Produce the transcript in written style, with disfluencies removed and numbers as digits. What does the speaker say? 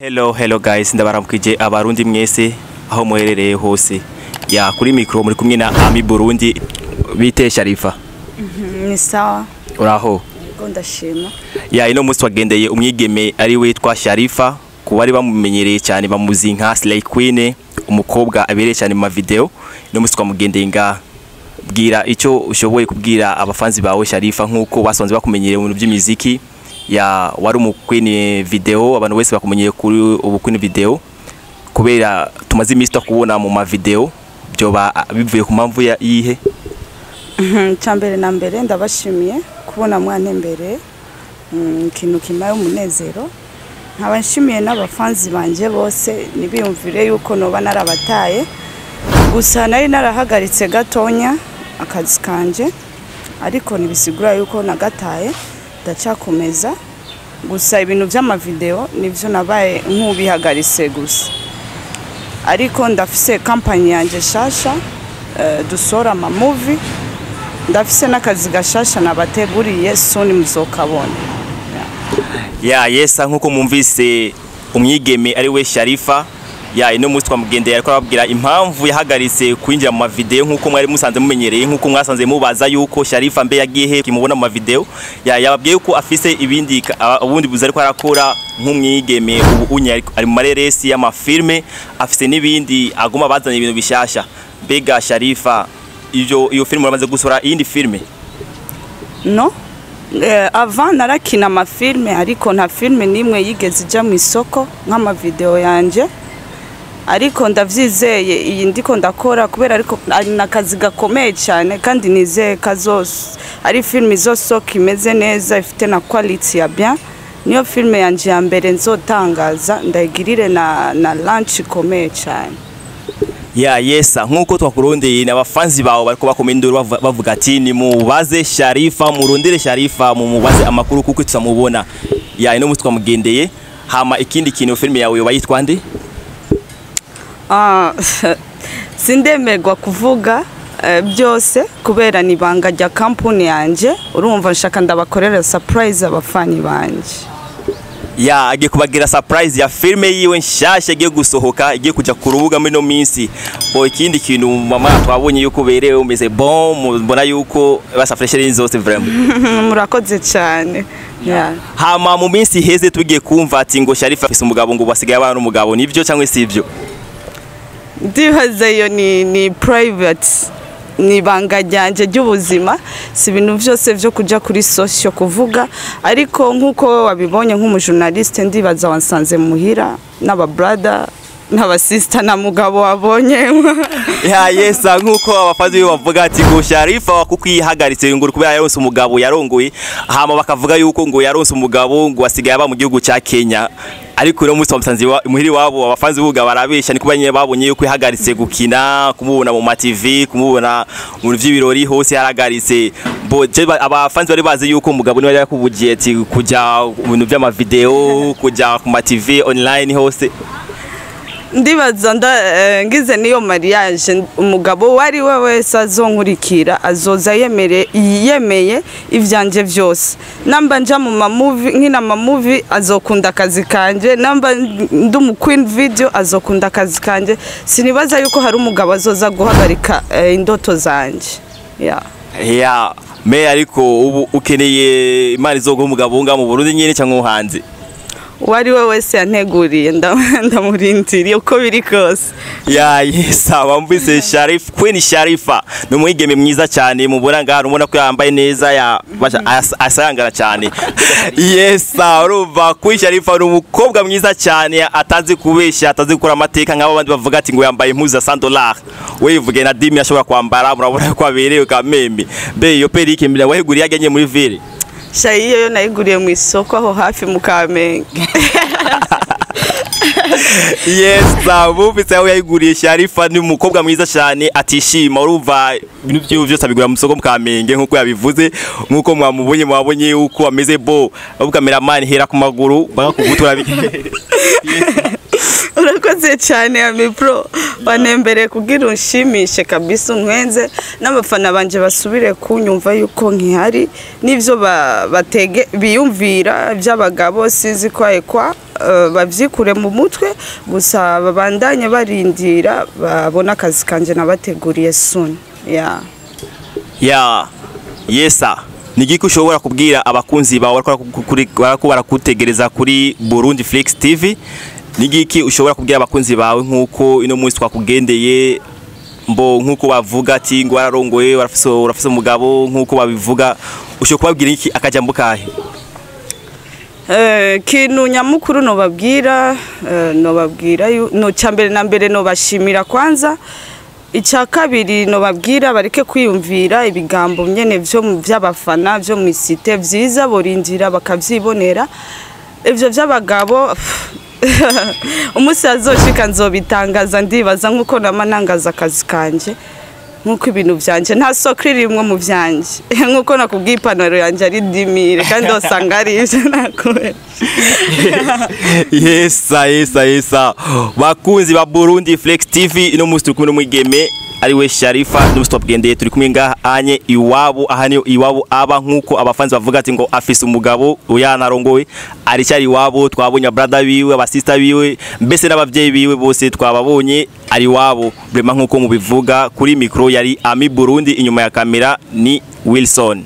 Hello, hello guys, ndabaramukije Abarundi mwese aho muherereye hose. Ya, kuri micro muri kumwe na Ami Burundi. Bite Sharifa? Ni sawa. Uraho? Yego, ndashima. Ya, ino munsi twagendeye umwigeme ari witwa Sharifa. Ku bari bamumenyereye cyane bamuzi nka Slay Queen, umukobwa abereye cyane mu mavideo. Ino munsi twamugendeye ngaha. Bwira icyo ushoboye kubwira abafanzi bawe, Sharifa, nkuko basanzwe bakumenyereye mu bintu by'imiziki. Ya, wari umu queen video, abantu bose bakumenyereye kuri ubu queen video. Kubera tumaze iminsi tukubona mu mavideo, byoba bivuye ku mpamvu ya iyihe? Icya na mbere, ndabashimiye kubona mwantembereye, ikintu kimpaye umunezero. Nkaba nshimiye n'abafanzi banje bose, ntibiyumvire yuko noba narabataye. Gusa nari narahagaritse gatonya akazi kanje, ariko ntibisigura yuko nagataye, ndacyakomeza. Gusa ibintu by'amavideo nibyo nabaye nk'ubihagaritse gusa, ariko ndafise kampani yanjye shasha, dusohora amamovie. Ndafise n'akazi gashasha nabateguriye, soon muzokabona. Ya, yesa, nkuko mumvise umwigeme ari we Sharifa. Ya, ino munsi twamugendeye ariko arababwira impamvu yahagaritse kwinjira mu mavideo nkuko mwari musanze mumenyereye, nkuko mwasanze mubaza yuko Sharifa mbe yagiye he kimubona mu mavideo. Ya, yababwiye yuko afise ibindi ubundi buzi ariko arakora nk'umwigeme. Ubu unye ari mu mareresi y'amafilme, afise n'ibindi aguma bazanye ibintu bishasha. Mbega Sharifa, ivyo iyo filme uramaze gusohora iyindi filme? No, avant narakina amafilme, ariko nta filme n'imwe yigeze ijya mu isoko nk'amavideo yanje. Ariko ndavyizeye iyi ndiko ndakora, kubera ariko ari nakazi gakomeye cyane, kandi nizeye kazos ari filme izosoka imeze neza, ifite na quality ya bien. Niyo filme yanje ya mbere nzotangaza, ndayigirire na launch ikomeye cyane. Ya, yesa, nkuko twakurondeye n'abafanzi bawe bariko bakoma induru, bavuga ati nimubaze Sharifa, murondere Sharifa, mumubaze amakuru kuko tutamubona. Ya, ino munsi twamugendeye. Hama ikindi kintu, filme yawe yoba yitwa nde? Ah, sindemerwa kuvuga byose kubera ni ibanga rya kampuni yanje. Urumva nshaka ndabakorera surprise abafanyi banje. Ya, agiye kubagira surprise ya filme yiwe nshasha igiye gusohoka, igiye kuja ku rubuga muri no minsi. Bo, ikindi kintu, mama, twabonye yuko berewe, umeze bon, mbona yuko basa fresh zose vraiment. Murakoze cyane, yeah. Hama mu minsi iheze tugiye kumva ati ngo Sharifa afise umugabo, ngo basigaye abana n'umugabo. Nivyo cyangwa sivyo? Ndibaza iyo ni private, ni ibanga ryanje ry'ubuzima, si ibintu byose byo kuja kuri social kuvuga. Ariko nk'uko wabibonye nk'umujournaliste, ndibaza wansanze muhira n'aba brother n'aba sister na mugabo wabonye. Ya, yesa, nkuko abafazi biwe bavuga ati ngo Sharifa kuko yihagaritse ngo kubera yaronse umugabo, yarongoye. Hama bakavuga yuko ngo yaronse umugabo, ngo asigaye aba mu gihugu ca Kenya, ariko uno munsi bamusanze muhiri wabo. Abafanzi buga barabesha, ni kuba nyine babonye yuko yahagaritse gukina, kumubona mu ma TV, kumubona mu bintu vy'ibirori hose yarahagaritse. Bo je abafanzi bari bazi yuko umugabo niwe yakubujije ati kuja mu bintu vy'amavideo, kuja ku ma TV online hose. Ndibaza ngize niyo mariage, umugabo uwo ari we wese azonkurikira azoza yemere, yemeye ivyanje vyose. Namba nja mu mamovie, nkina amamovie, azokunda akazi kanje. Namba ndi umu queen video, azokunda akazi kanje. Sinibaza yuko hari umugabo azoza guhagarika indoto zanje, yeah. Ya, me ariko ubu ukeneye Imana izoguha umugabo nga mu Burundi nyene cyangwa hanze? Uwo ari we wese yanteguriye, ndamurindiriye uko biri kose. Ya, yesa, wamvise Sharif Queen Sharifa ni umwigeme mwiza cyane mubona ngaha, ubona ko yambaye neza, ya basha asayangana cyane. Yesa, urumva Queen Sharifa ni umukobwa mwiza cyane, atazi kubesha, atazi gukora amateka nk'abo bandi bavuga ati ngo yambaye impuzu za $100. We yivuge na dimi ashobora kwambara. Murabona ko aberewe kameme. Be iyo perike mbere waheguriye yagenye muri ville? Sha, iyo yo nayiguriye mu isoko aho hafi mu Kamenge. Yes, bumvise aho yayiguriye. Sharifa ni umukobwa mwiza cyane atishima. Urumva ibintu byiwe byose abigura mu soko mu Kamenge nkuko yabivuze. Nkuko mwamubonye, mwabonye yuko ameze bo. Abu cameraman, hera ku maguru bakakugutura. Urakoze cyane, Ami Pro, wanembere kugira unshimishe kabisa, untwenze n'abafana banje basubire kunyumva yuko nkihari n'ivyo batege biyumvira by'abagabo. Sinzi kwa ekwa. Bavyikure mu mutwe gusa, babandanye barindira babone akazi kanje nabateguriye soon, yeah. Ya, yesa, ni igiki ushobora kubwira abakunzi bawe bariko barakutegereza kuri Burundi Flix TV? Ni igiki ushobora kubwira abakunzi bawe nk'uko ino munsi twakugendeye, mbo nk'uko bavuga ati ngo wararongoye, urafise umugabo, nk'uko babivuga, ushobora kubabwira iki, akajambo kahe? Kintu nyamukuru nobabwira, nobabwira no cyambere na mbere nobashimira kwanza. Icya kabiri nobabwira, bareke kwiyumvira ibigambo nyene vyo vy'abafana vyo mw'isite. Vyiza borindira bakavyibonera. Ivyo vy'abagabo, umunsi azoshika nzobitangaza. Ndibaza nkuko nama nangaza akazi kanje, nkuko ibintu vyanje nta soko irimwo mu vyanje, nkuko nakubwiye ipantaro yanje ari 10 000 kandi usanga ari ivyo nakubesha. Yesa, yesa, yesa, bakunzi ba Burundi Flex TV, ino munsi turi kumwe n'umwigeme ariwe Sharifa. N'umunsi twagendeye, turi kumwe ngaha anye iwabo, aha niyo iwabo aba, nkuko abafanzi bavuga ati ngo afise umugabo yanarongowe, aricyari iwabo. Twabonye brother biwe, abasista biwe, mbese n'abavyeyi biwe bose twababonye, ari iwabo vraiment nkuko mubivuga. Kuri micro yari Ami Burundi, inyuma ya kamera ni Wilson.